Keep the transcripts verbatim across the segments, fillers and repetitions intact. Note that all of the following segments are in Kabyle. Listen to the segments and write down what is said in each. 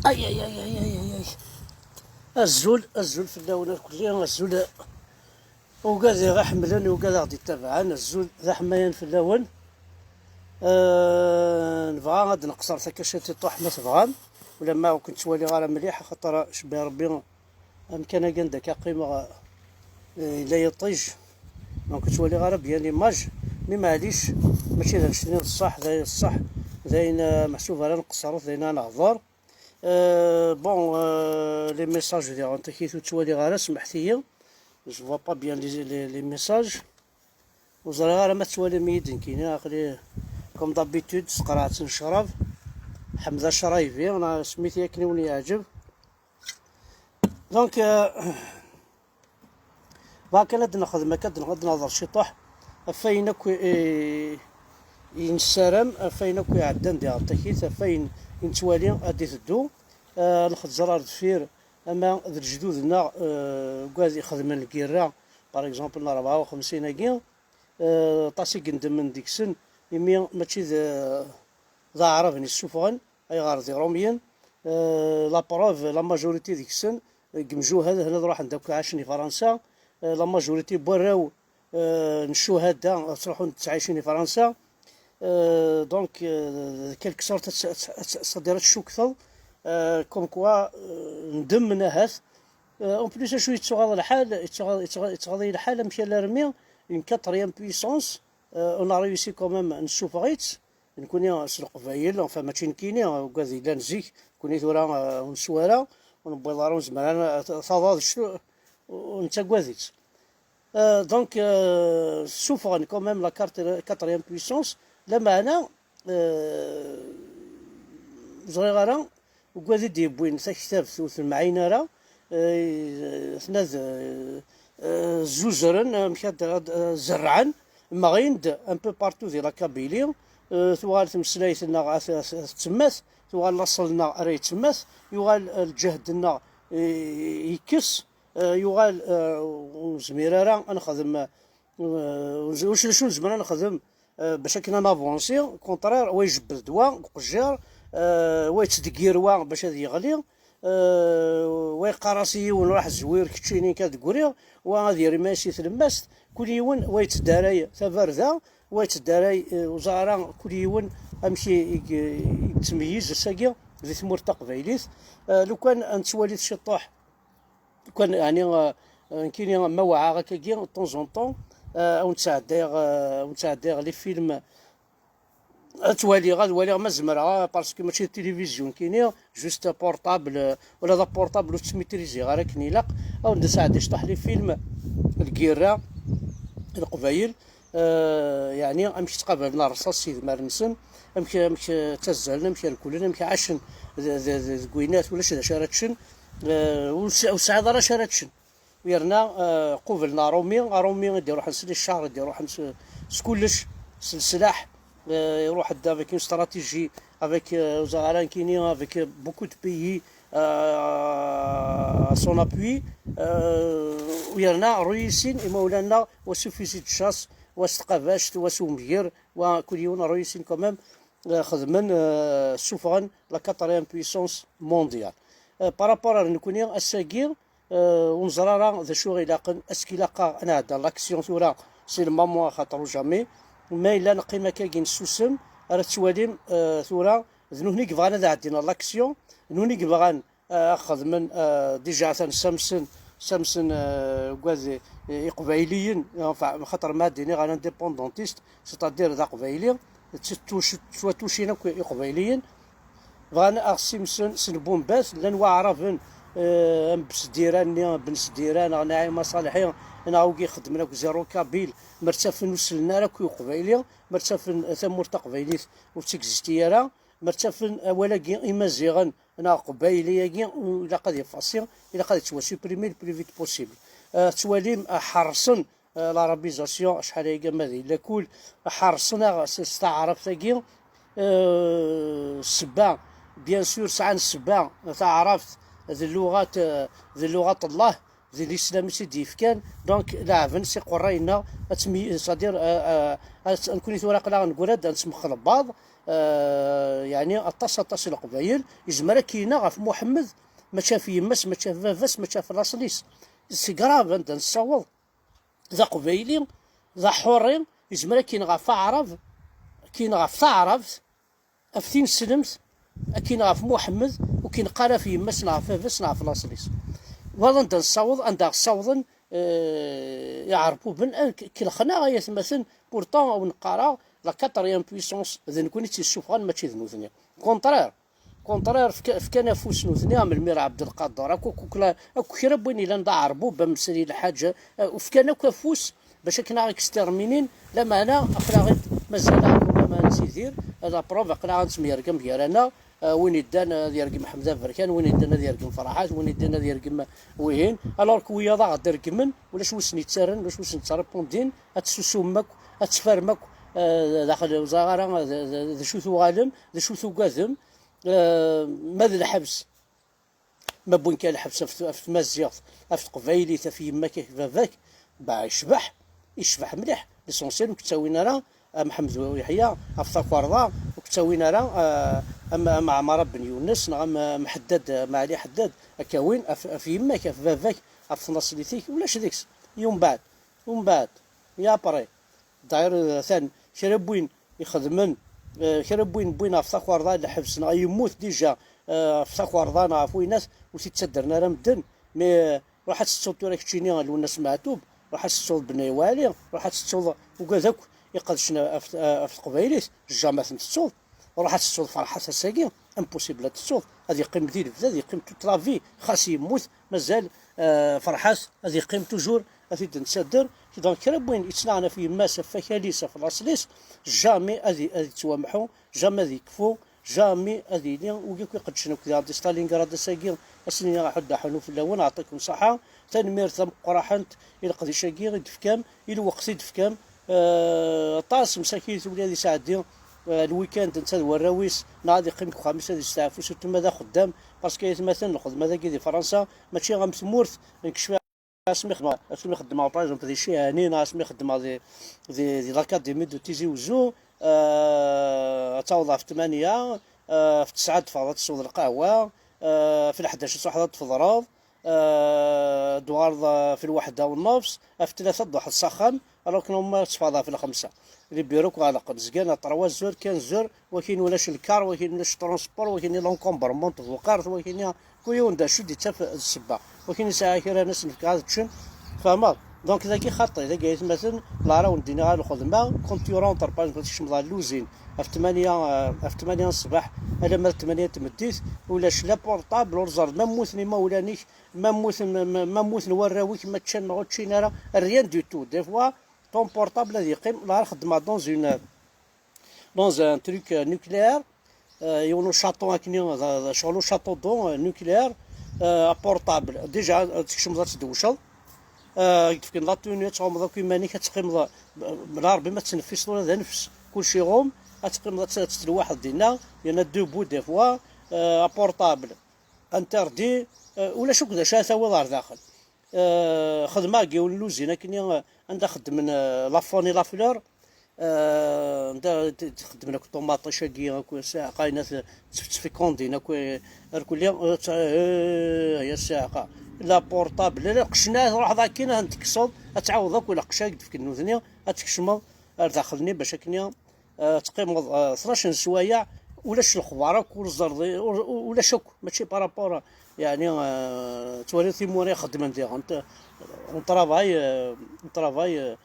Ay, ay, ay, ay, ay, ay, ay. Azul, azul fell-awen irkelli, azul. Ugad i ɣ-iḥemmlen, ugad aɣ-d-ittabaɛen, azul d aḥemmayan fell-awen. Eh, nebɣa ad d-neqṣer takacit i ṭuḥ ma tebɣam, ulamma ur ken-ttwaliɣ ara mliḥ, axaṭer cebbi Rebbi amkan-agi anda akka qqimeɣ, eh, yella yiṭij, donc ur ttwaliɣ ara bien l'image, mi maɛlic, mačči d annect-nni d ṣṣeḥ, d ayen ṣṣeḥ, d ayen, eh, meḥsub ara nqeṣṣer, d ayen ara nehḍer. Euh, bon, euh, les messages diɣen takit ur ttwaliɣ ara, smeḥt-iyi. Je vois pas bien les, les, les messages. Ur ẓriɣ ara ma tettwalim-iyi-d nekkini, aql-i comme d'habitude s tqerɛet n ccrab. Ḥmed acraybi, neɣ smit akken i wen-yeɛǧeb. Donc, euh, Bɣa kan ad nexdem akka, ad nehḍer ciṭuḥ ɣef wayen akk i, i nessaram, ɣef wayen akk iɛeddan di Ɣertakit, ɣef wayen i nettwali ad d-iteddu. Ah, nxezzer ar deffir, ama d lejdud-nneɣ, eh, ugad ixedmen lgirra, par exemple, n rebɛa u xemsin-agi, eh, aṭas i yendemmen deg-sen, imi mačči d, d aɛraben i ssufɣen, ayɣer d Irumyen. Eh, la preuve, la majorité deg-sen, deg yimjuhad, hna ad ruḥen d akk ɛacen i Fransa. Eh, la majorité n warraw, eh, n ccuhada, ad ttruḥun ttɛicin i Fransa. Eh, donc, eh, quelque sorte, ad tt-, ad tt-, ad tt-, c'est-à-dire ad tcukteḍ, eh, comme quoi, eh, ndemmen ahat. Eh, en plus, acu yettuɣaḍ lḥal, yettuɣaḍ, yettuɣaḍ, yettuɣaḍ-iyi lḥal, amek alarmi une quatrième puissance, eh, on a réussi quand même, nessufeɣ-itt, nekkni s Leqbayel, enfin, mačči nekkini, ugad yellan zik, nekkni tura, eh, ur neswi ara, ur newwiḍ ara, ur nezmir ara, taḍa d ctu-, ur nettagad-itt. Eh, donc, eh, ssufɣen quand même la quart-, quatrième puissance, lameɛna, eh, ur ẓriɣ ara, ugad i d-yewwin taktabt ur temɛin ara, eh, tnad, eh, eh, zuzren, amek ad, ad, eh, zerrɛen, mɣin-d un peu partout di la Kabylie, eh, tuɣal tmeslayt-nneɣ ad, ad, ad temmet, tuɣal laṣel-nneɣ ara yettemmet, yuɣal, eh, lǧehd-nneɣ, eh, yekkes, eh, yuɣal, eh, ur nezmir ara ad nexdem, eh, ur nez-, ur nec-, acu nezmer ad nexdem, eh, bac akken ad navansi, au contraire, wa ijebbed-d wa deg uqejjir, eh, wa yettdeggir wa bac ad yeɣli, eh, wa yeqqar-as i yiwen, "Ruḥ zwir keččini, nekk ad ggriɣ", wa ad yerr iman-is i tlemmast, kul yiwen wa yettdaray tabarda, wa yettdaray, eh, ur ẓriɣ ara kul yiwen amek i, i, i yettmeyyiz ass-agi di tmurt taqbaylit. Eh, lukan ad nettwali ciṭuḥ, lukan, yeɛni, eh, nekkini ma weɛɛeɣ akkagi, de temps en temps, eh, ad wen-ttɛeddayeɣ, eh, ad wen-ttɛeddayeɣ les films, ad twaliɣ, ad waliɣ ma zemreɣ, ah, parce que mačči d tilivizyu nekkini, juste portable, eh, ula d aportable ur tt-maîtriseɣ ara akken ilaq, ad wen-d-sɛeddiɣ ciṭuḥ les films, lgirra, Leqbayel, eh, yeɛni amek ttqabalen rrṣaṣ s yedmaren-nsen, amek, amek, eh, ttazzalen, amek rewlen, amek ɛacen d, d, d, deg winat, ulac d acu ara ččen, eh, ur s-, ur tesɛiḍ ara acu ara ččen. Yerna, eh, qublen Aṛumi, Aṛumi i d-iṛuḥen s les chars, i d-iṛuḥen s, s kullec, s leslaḥ, eh, iṛuḥ-d avec une stratégie, avec, eh, ur ẓriɣ ara nekkini, avec, eh, beaucoup de pays, eh, à son appui, eh, u yerna ṛuyisin imawlan-nneɣ, wa s ufisi de chasse, wa s tqabact, wa s umger, wa kul yiwen ṛuyisin quand même, eh, xedmen, eh, ssufɣen la quatrième puissance mondiale. Eh, par rapport ar nekkni, ass-agi, eh, ur neẓri ara d acu i ilaqen, est-ce qu'il ilaq ad nɛeddi à l'action tura, c'est le moment, axaṭer ou jamais. Ma yella neqqim akkagi nessusem, ara tettwalim, eh, tura, d nutni i yebɣan ad ɛeddin à l'action, d nutni i yebɣan, eh, ad xedmen, eh, déjà atan ssamsen, ssamsen, euh, ugad, euh, iqbayliyen, enfin, xaṭer ma ad iniɣ un indépendantiste, c'est-à-dire d aqbayli, ttwatucin akk iqbayliyen. Bɣan ad ɣ-ssimsen s lbumbat, llan waɛraben, euh, am Besdira-nni, Ben Sdira, neɣ Naɛima Ṣaleḥi, neɣ wigi ixeddmen akk zéro kabyle, ma ttafen ur sellen ara akk i uqbayli, ma ttafen tamurt taqbaylit ur tt-existi ara, ma ttafen awal-agi imaziɣen, neɣ aqbayli-agi, ilaq ad effacer, ilaq ad yettwasupprimer le plus vite possible. Euh, tettwalim, euh, ḥerṣen, euh, l'arabisation, acḥal ayagi ma d illa kul, ḥerṣen-aɣ s, s taɛrabt-agi, euh, ssebba, bien sûr, sɛan ssebba, taɛrabt d lluɣat, euh, d lluɣat Allah, d l'islam i tt-id-yefkan, donc leɛben s iqerray-nneɣ, ad tmi-, c'est-à-dire, euh, euh, ad, nekkni tura aql-aɣ negra-d, ad nesmexlebbaḍ, euh, yeɛni aṭas, aṭas n leqbayel, yezmer ad k-ineɣ ɣef Muḥemmed, mačči ɣef yemma-s, mačči ɣef baba-s, mačči ɣef laṣel-is. C'est grave anda nessaweḍ. D aqbayli, d aḥuṛi, yezmer ad k-ineɣ ɣef aɛrab, ad k-ineɣ ɣef taɛrabt, ɣef tineslemt, ad k-ineɣ ɣef Muḥemmed, ur k-ineqq ara ɣef yemma-s, neɣ ɣef baba-s, neɣ ɣef laṣel-is. Waḍ anda nessaweḍ, anda ɣ-ssawḍen, eh, iɛerbuben, eh, k-, kelxen-aɣ ay atmaten, pourtant, awen-qqareɣ, la quatrième puissance, d nekkni i tt-yessufɣen, mačči d nutni. Contraire. Contraire, fka-, fkan afus nutni, am Lmir Ɛebdelqader, akk, akk, akk la-, akk kra n win yellan d aɛerbub, am Sri Lḥaǧ, eh, fkan akk afus bac akken ad aɣ-exterminin, lameɛna aql-aɣ-id mazal-aɣ, lameɛna nettidir, la preuve, aql-aɣ nettemyergam gar-aneɣ, eh, win yeddan ad yergem Ḥmed Aberkan, win yeddan ad yergem Ferḥat, win yeddan ad yergem wihin, alors que wiyaḍ ad aɣ-d-regmen, ulac wi sen-yettarran, ulac wi sen-yettrepondin, ad tessusumem akk, ad tfarem akk, eh, daxel, ur ẓriɣ ara d, d, d acu tuɣalem, d acu tugadem, Eh, ma d lḥebs, ma wwin-k ɣer lḥebs ɣef, ɣef tmaziɣt, ɣef teqbaylit, ɣef yemma-k, ɣef baba-k, bah, yecbeḥ, yecbeḥ mliḥ. L'essentiel ur k-ttawin ara, a Mḥemmed Uyeḥya, ɣef takerḍa, ur k-ttawin ara, eh, am, am Ɛmara Ben Yunes, neɣ am, am Ḥeddad, am Ɛli Ḥeddad, ad k-awin ɣef, ɣef yemma-k, ɣef baba-k, ɣef tnaṣlit-ik, ulac deg-s. Yumbeɛd, umbeɛd, ya après. D'ailleurs, atan kra n win ixedmen, eh, kra n win wwin ɣef takerḍa lḥebs, neɣ yemmut déjà, eh, ɣef takerḍa neɣ ɣef winat, ur t-id-ttaddren ara medden. Mais, eh, ruḥ ad tettuḍ tura keččini a Lwennas Meɛtub, ruḥ ad tettuḍ Bnay Wali, ruḥ ad tettuḍ ugad akk iqedcen ɣef, ɣef teqbaylit, jamais ad ten-tettuḍ. Ruḥ ad tettuḍ Ferḥat ass-agi, impossible ad tettuḍ. Ad yeqqim di lebda, ad yeqqim toute la vie. Xas yemmut, mazal, eh, Ferḥat ad yeqqim toujours, ad t-id-nettadder. Donc, kra n win yettnaɣen ɣef yemma-s, ɣef wakal-is, ɣef laṣel-is, jamais ad y-, ad yettwamḥu, jamais ad yekfu, jamais ad yili. Wigi akk iqeddcen akk di Stalingrad ass-agi, ass-nni aḥuddu aḥunu fell-awen, aɛṭikum ṣṣeḥḥa. Tanemmirt tameqqraḥent i leqdic-agi i d-tefkam, i lweqt i d-tefkam. Eh, aṭas msakit ula ad yesɛeddi, eh, lwikand netta d warraw-is, neɣ ad yeqqim deg uxxam-is ad yesteɛfu, surtout ma d axeddam, parce que aytmaten lxedma dagi di Fransa mačči am tmurt. Nekk cfiɣ asmi xedmeɣ, asmi xeddmeɣ, par exemple, di Cihani, neɣ asmi xeddmeɣ di, di, di l'Académie de Tizi Ouzou, eh, ad taweḍ ɣef tmanya, eh, ɣef tesɛa ad teffɣeḍ ad tesweḍ lqahwa, eh, ɣef leḥdac ad truḥeḍ ad tfeḍreḍ, eh, ad d-tuɣaleḍ, eh, ɣef lwaḥda u nnefs, ɣef tlata ad d-truḥeḍ s axxam, alors que normalement ad teffɣeḍ ɣef lxemsa. Les bureaux akk ɣelqen, zgan à trois heures, quinze heures, wakin ulac lkar, wakin ulac transport, wakin l'encombrement n tbuqart, wakin kul yiwen d acu d-yettaf d ssebba. Wakin yesɛa kra n asen-nefka ad ččen, tfehmeḍ? Donc dagi xaṭi, dagi aytmaten, leɛra wen-d-iniɣ ɣer lxedma, quand tu rentres, par exemple, tkecmeḍ ɣer l'usine, ɣef tmanya, eh, ɣef tmanya n ṣṣbeḥ, alamma d tmanya n tmeddit, ulac la portable, ur ẓerren ma mmuten imawlan-ik, ma mmuten, ma, ma, ma mmuten warraw-ik, ma ččan neɣ ur ččin ara, rien du tout. Des fois, ton portable ad yeqqim, la xeddmeɣ dans une, dans un truc, euh, nucléaire, euh, yiwen ucaṭu akkenni, d, d, ccɣel ucaṭu d'eau, euh, nucléaire, euh, portable. Déjà, ad tkecmeḍ ad tdewceḍ, euh, ad k-d-fken la tenue, ad tɛumeḍ akk iman-ik, ad teqqimeḍ, euh, la Rebbi ma tettneffiseḍ ula d anefs, kulci iɣum, ad teqqimeḍ ad t-, ad tettelwaḥeḍ dinna, il y en a deux bouts des fois, euh, portable, interdit, euh, ulac akk d acu ara tawiḍ ɣer daxel. Euh, xedmeɣ deg yiwen n l'usine akkenni, euh, anda xeddmen, euh, la faune et la fleur, euh, anda t-, t-, xeddmen akk ṭumaṭic-agi, akk saɛqa, yenna t-, ttfetfekundin akk, euh, irkelli, euh, tt-, euh, ya saɛqa. La portable, la lqecc-nni, ad truḥeḍ akkin, ad ten-tekkseḍ, ad tɛawdeḍ akk lqecc-agi d-fken nutni, ad tkecmeḍ ar daxel-nni bac akkenni, euh, teqqimeḍ, euh, tnac n sswayeɛ, ulac lexbar akk, ur ẓerḍ, ur, ur, ulac akk, mačči par rapport Yeɛni, eh, twaliḍ timura ixeddmen diɣen, n travail, eh, n travail, eh,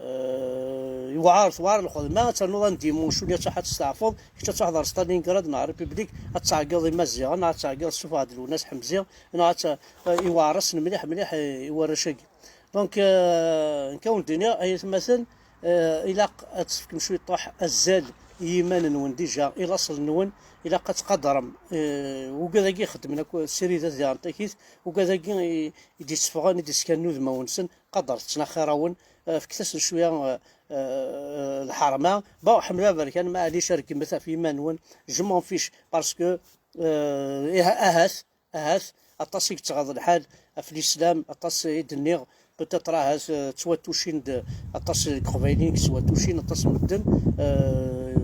eh, yewɛer, tewɛer lxedma, ad ternuḍ un dimanche, win ad truḥ ad testeɛfuḍ, kečč ad truḥeḍ ar Stalingrad neɣ République, ad tɛeggeḍ Imaziɣen, neɣ ad tɛeggeḍ Sufeɣ Ɛebd Lwennas Ḥemzi, neɣ ad t-, eh, yewɛer-asen mliḥ, mliḥ i, i warrac-agi. Donc, eh, nekk ad wen-d-iniɣ, ay atmaten, eh, ilaq ad tefkem cwiṭuḥ azal i yiman-nwen déjà, i laṣel-nwen, ilaq ad tqadrem, eh, ugad-agi ixeddmen akk ssiridat diɣen takit, ugad-agi i, i d-itteffɣen, i d-iskan udmawen-nsen, qadret-ten axir-awen, eh, fket-asen cwiya, eh, eh, lḥerma. Bon, Ḥmed Aberkan, maɛlic, regmet ɣef yiman-nwen, je m'en fiche, parce que, eh, iha-, ahat, ahat, aṭas i yettɣaḍ lḥal ɣef l'islam, aṭas i d-nniɣ, peut-être ahat, eh, ttwatucin-d aṭas n Leqbayliyen, ttwatucin aṭas n medden, eh,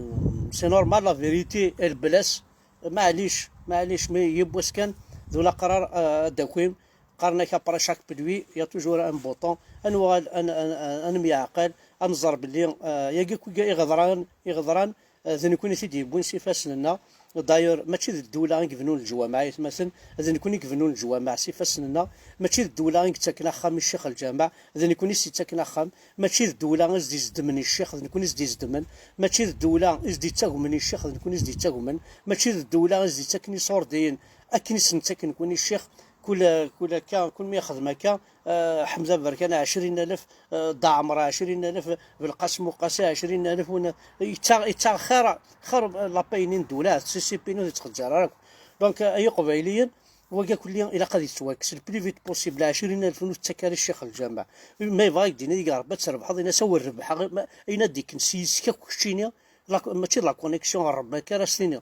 c'est normal, la vérité, elle blesse, maɛlic, maɛlic, mais yiwwas kan, d ulaqrar, eh, ad d-takim, qqaren-ak après chaque pluie, il y a toujours un beau temps, ad nuɣal, ad n-, ad n-, ad nemyeɛqal, ad nẓer belli, eh, yagi akk iɣeḍran, iɣeḍran, eh, d nekkni i t-id-yewwin s ifassen-nneɣ. D'ailleurs, mačči d ddewla i ibennun leǧwameɛ, ay atmaten, d nekkni i ibennun leǧwameɛ s ifassen-nneɣ. Mačči d ddewla i yettaken axxam i ccix lǧameɛ, d nekkni i s-yettaken axxam. Mačči d ddewla i s-d-izeddmen i ccix, d nekkni i s-d-izeddmen. Mačči d ddewla i s-d-yettagmen i ccix, d nekkni i s-d-yettagmen. Mačči d ddewla i s-d-yettaken iṣurdiyen akken i sen-ttaken nekkni i ccix. Kul, kul akka, kul mi yexdem akka, eh, Ḥmed Aberkan ɛecrin alef, eh, Dda Ɛmer ɛecrin alef, Belqasem Uqasi ɛecrin alef, win yettaɣ, yettaɣ xir, xir lapayni n ddewla, ahat C C P-ni ur yettxeǧǧer ara akk. Donc, eh, ay Iqbayliyen, wagi akk-lli ilaq ad yettwakkes le plus vite possible, ɛecrin alef ur tettak ara i ccix lǧameɛ. Ma yebɣa ad k-d-yini, deg Rebbi ad trebḥeḍ, ini-as awer rebḥeɣ, ma, ayen ad d-ikken s yis-k akk keččini, la, mačči d la connexion n Rebbi akka ara s-tiniḍ.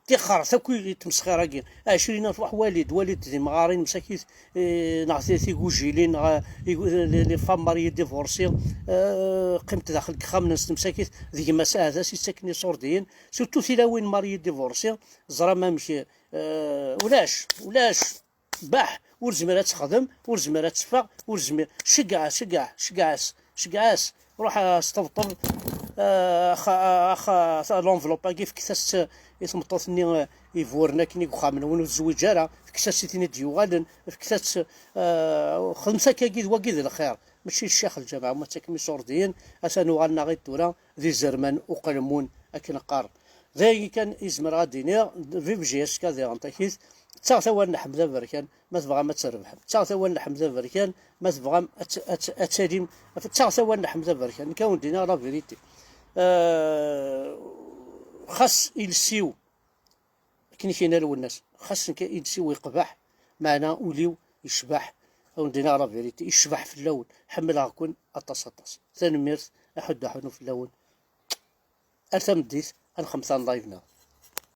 Ṭixxret akk i tmesxir-agi. Ɛecrin alef, ruḥ wali-d, wali-d timɣarin msakit, eh, neɣ ti-, tigujilin, neɣ, eh, igu-, les, les femmes mariées divorcées, eh, qqiment daxel deg yexxamen-nsent msakit, d gma-s ahat as-yettaken iṣurdiyen, surtout tilawin mariées divorcées, ẓram amek, eh, ulac, ulac. Baḥ, ur zmir ad texdem, ur zmir ad teffeɣ, ur zmir. Ceggeɛ, ceggeɛ, ceggeɛ-as, ceggeɛ-as. Ruḥ, ah, sṭebṭeb, ah, ax-, ax-, l'enveloppe-agi, fket-as-tt i tmeṭṭut-nni, ah, iburen akken i uxxam-nwen ur tezwiǧ ara, fket-as i tin i d-yuɣalen, fket-as-tt, ah, xedmet akkagi d wagi d lxir. Mačči d ccix lǧameɛ, ma ttakem iṣurdiyen, atan uɣalen-aɣ-id tura d izerman uqelmun akken qqaren. D ayagi kan i zemreɣ ad d-iniɣ, vive J S K diɣen takit, ttaɣet awal n Ḥmed Aberkan, ma tebɣam ad trebḥem. Ttaɣet awal n Ḥmed Aberkan, ma tebɣam ad t-, ad t-, ad talim. Ttaɣet awal n Ḥmed Aberkan, nekk ad wen-d-iniɣ la vérité. Euh, xas iles-iw, akken i k-yenna Lwennas, xas nekk iles-iw yeqbeḥ, meɛna ul-iw yecbeḥ. Ad wen-d-iniɣ la vérité, yecbeḥ fell-awen. Ḥemmleɣ-ken aṭas, aṭas. Tanemmirt, aḥuddu aḥunnu fell-awen. Ar tameddit, ad nxemmem live-nneɣ.